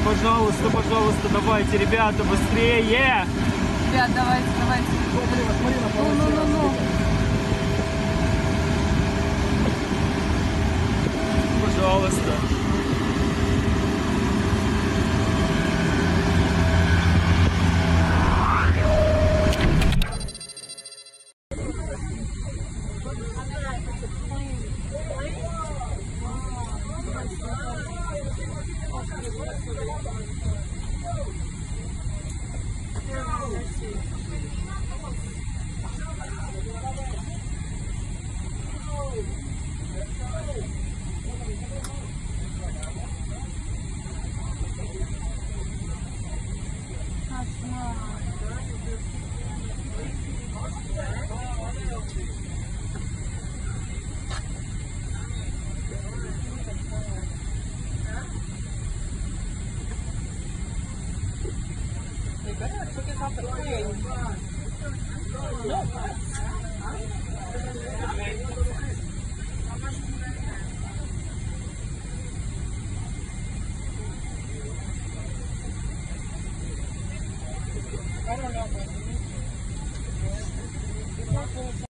Пожалуйста, пожалуйста, давайте, ребята, быстрее! Ребят, давайте, давайте. Ну. Пожалуйста. They better have took us off the plane. No.